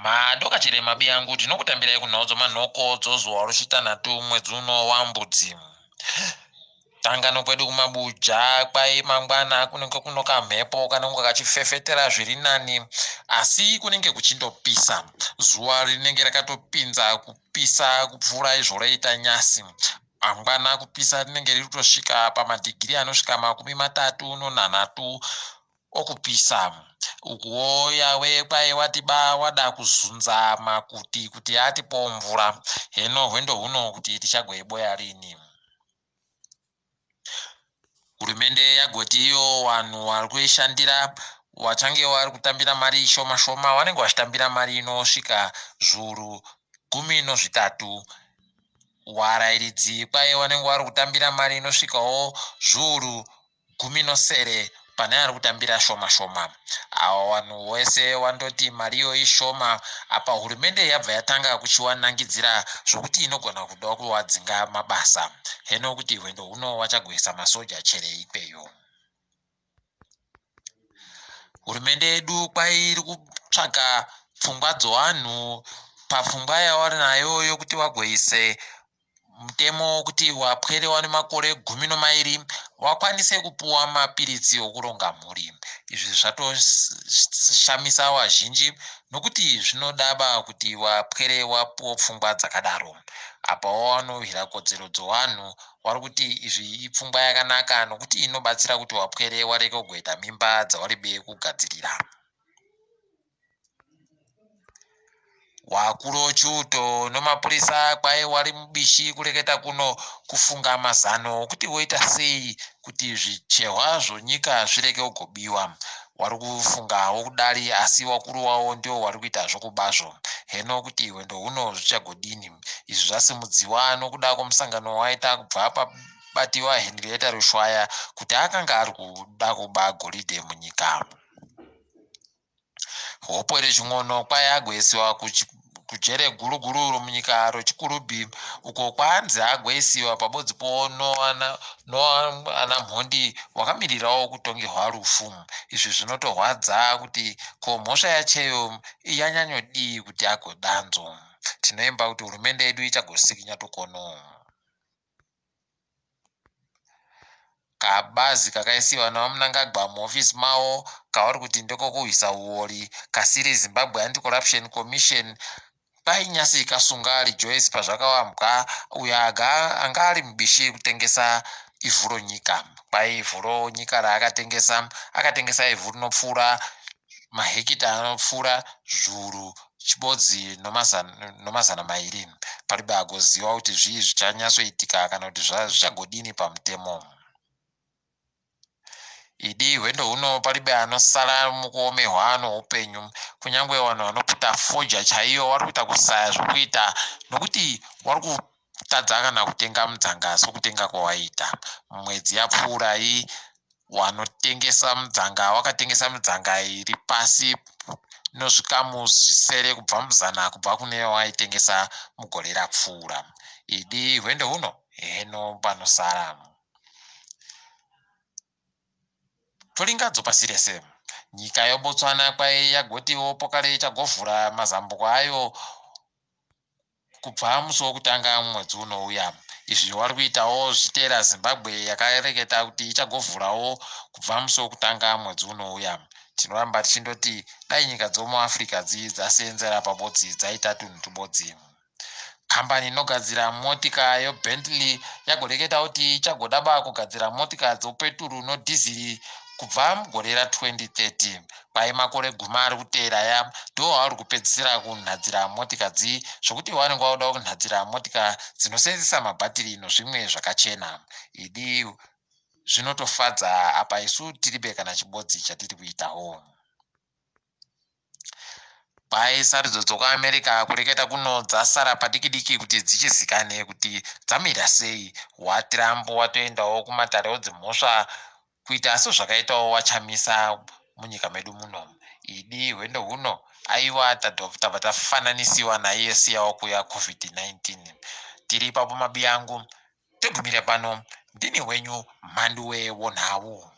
Madoka chirema biyangu, tinokutambirai kunhau dzomanhoko dzozuva rochitanhatu mwedzi uno waMbudzi. Tangano kwedu kumabuja kwai mangwana kunenge kunoka mhepo kanenge kachifefetera zviri nani, asi kunenge kuchindopisa. Zuva rinenge rakatopinza kupisa kupfuura izvo roita nyasi. Mangwana kupisa rinenge riri kutosvika pamadhigiri anosvika 36 okupisa. Ukuwo Yawe kwai wati ba wada kuzunza makuti kuti atipowo mvura. Heno hwendo huno kuti tichagoiboya rini. Hurumende yagoti iyo vanhu vari kuishandira vachange vari kutambira mari shoma shoma vanenge vachitambira mari inosvika zviuru 13. Varairidzi kwai vanenge vari kutambira mari inosvikawo zviuru 17 pane ari kutambira shoma shoma. Ava vanhu vese vandoti mari iyoyi ishoma, apa hurumende yabva yatanga kuchivanangidzira zvokuti inogona kuda kuvadzinga mabasa. Heno kuti hwendo huno vachagoisa masoja chere ikweyo. Hurumende yedu kwai iri kutsvaga pfungwa dzovanhu papfungwa yavari nayo yokuti vagoise mutemo wekuti vapwere vane makore 12 vakwanise kupuwa mapiritsi okuronga mhuri. Izvi zvatoshamisa vazhinji nokuti zvinodaba kuti vapwere vapuwe pfungwa dzakadaro. Apawo vanorwira kodzero dzevanhu vari kuti izvi ipfungwa yakanaka nokuti inobatsira kuti vapwere varege kugoita mimba dzavaribe kugadzirira. Wakuru wechiuto nomapurisa kwai wari mubishi kureketa kuno kufunga mazano okuti voita sei kuti zvichehwa zvonyika zvirege kugobiwa. Wari kufungawo kudari asi wakuru wavo ndiwo wari kuita zvokubazvo. Heno kuti hwendo huno zvichagodini. Izvi zvasimudziwa nokuda kwomusangano waita kubva pabatiwa Henrietta Rushwaya kuti akanga ari kuda kuba goridhe munyika. Hopewell Chin'ono kwai agoisiwa kujere guru guru romunyika roChikurubi uko kwaanzi agoisiwa pabodzi po noana mhondi wakamirirawo kutongerwa rufu. Izvi zvinotorwadza kuti ko mhosva yacheyo yanyanyodii kuti agodanzo. Tinoimba kuti hurumende yedu ichagosikinya tokono. Kabazi kakaisiwa naVaMnangagwa muhofisi mavo kavari kuti ndekokurwisa huwori kasiri Zimbabwe Anti-Corruption Commission kwainyasi kasunga Rejoice Pazvakawambwa uyo anga ari mubishi kutengesa ivhu ronyika. Kwai ivhu ronyika raakatengesa akatengesa ivhu rinopfuura mahekita anopfuura zviuru chibodzi nomazana mairi. Paribe agoziva kuti zvii zvichanyatsoitika kana kuti zvichagodini pamutemo. Idi hwendo huno paribe anosara mukuomerwa noupenyu. Kunyangwe vanhu vanoputa fodya chaiyo vari kuita kusaya zvokuita nokuti vari kutadza kana kutenga mudzanga sokutenga kwawaiita. Mumwedzi yapfuura iyi vanotengesa mudzanga vakatengesa midzanga iri pasi nozvikamu zvisere kubva muzana kubva kune vaitengesa mugore rapfuura. Idi hwendo huno heno panosara. Toringa dzopasi rese. Nyika yeBotswana kwai yagotiwo pokare ichagovhura mazambuko ayo kubva musi wokutanga mwedzi unouya. Izvi vari kuitawo zvichiteera Zimbabwe yakareketa kuti ichagovhurawo kubva musi wokutanga mwedzi unouya. Tinoramba tichindoti dai nyika dzomuAfrica dzi dzaseenzera pabodzi dzaita tunhu tubodzi. Kambani inogadzira motika yeBentley yagoreketa kuti ichagodaba kugadzira motika dzopeturu nodhiziri kubva mugore ra2030. Kwai makore gumi ari kuteera aya ndiwo avari kupedzisira kunhadzira motika dzi zvokuti vanenge vauda kunhadzira motika dzinoseenzesa mabhatiri nozvimwe zvakachena. Idi zvinotofadza apa isu tiribe kana chibodzi chatiri kuitawo. Kwai sarudzo dzokuAmerica kureketa kuno dzasara padiki diki kuti dzichizikane kuti dzamira sei. WaTrump watoendawo kumatare edzimhosva kuita sezvakaitawo waChamisa munyika medu muno. Idi hwendo huno aiwa tabva tafananisiwa naiye siyawo kuya COVID-19. Tiri ipapo mabiyangu, togumira pano. Ndini wenyu Mhanduwe wonhau.